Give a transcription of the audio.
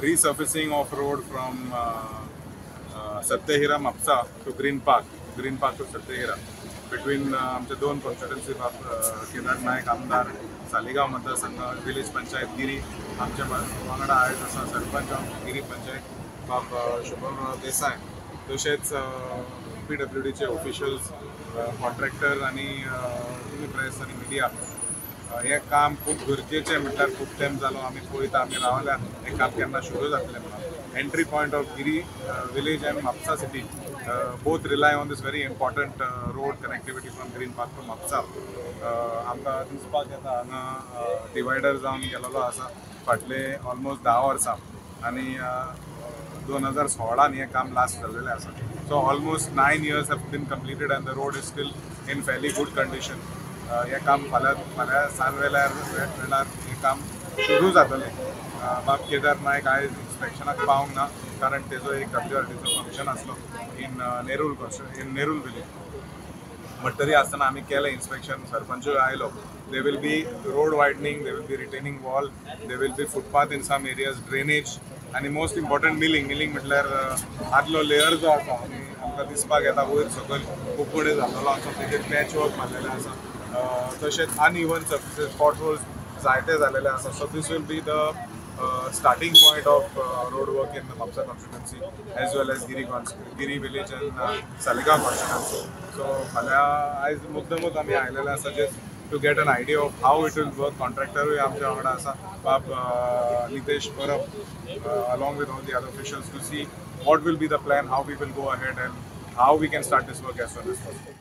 Resurfacing of road from Satyahira Mapusa to Green Park, Green Park to Satyahira, between आमचे दोन constituency, बाब केदार नायक आमदार सालिगांव मतदारसंघ, विलेज पंचायत गिरी. आमच्या वांगडा आयज आसा सरपंच ऑफ गिरी पंचायत बाब शुभम देसाय, तशेंच पीडब्ल्यूडीचे ऑफिशियल्स, कॉन्ट्रॅक्टर आनी तुमी प्रेस आनी मिडिया. हें काम खूब गरजेचें, म्हटल्यार खूब तेंप जालो आमी पळयता, आमी रावल्या हें काम केन्ना सुरू जातलें म्हणून. Entry point of Giri village and Mapusa city both rely on this very important road connectivity from Green Park to Mapusa. आमकां दिसपाक येता हांगा डिवायडर जावन गेलेलो आसा फाटले ऑलमोस्ट 10 वर्सां आनी 2016 हें काम लास्ट जाल्लेलें आसा. So almost 9 years have been completed and the road is still in fairly good condition. हें काम फाल्यां फाल्यां सांज वेळार वेळार हें काम सुरू जातलें. बाब केदार नायक आयज इन्स्पेक्शनाक पावंक ना, कारण तेजो एक डब्ल्यूआरडीचो फंक्शन आसलो in Nerul village. But तरी आसतना आमी केलें इन्स्पेक्शन, सरपंचूय आयलो. There will be road widening, there will be retaining wall, there will be footpath in some areas, drainage आनी मोस्ट इम्पॉर्टंट मिलिंग. मिलिंग म्हटल्यार आदलो लेयर जो आसा आनी आमकां दिसपाक येता वयर सकयल खूब कडेन जाल्लो आसा, तेजेर पॅच वर्क मारलेलें आसा. तशेंच अनइवन सर्फिसीस, पॉट होल्स जायते जालेले आसा. So this will be the starting point of road work in the Mapusa constituency as well as Giri village and Saligao constituency. So फाल्यां आयज मुद्दमूच आमी आयलेले आसा just to get an idea of how it will work. कॉन्ट्रॅक्टरूय आमच्या वांगडा आसा बाब नितेश परब, along with all the other officials, to see what will be the plan, how we will go ahead and how we can start this work as soon as possible.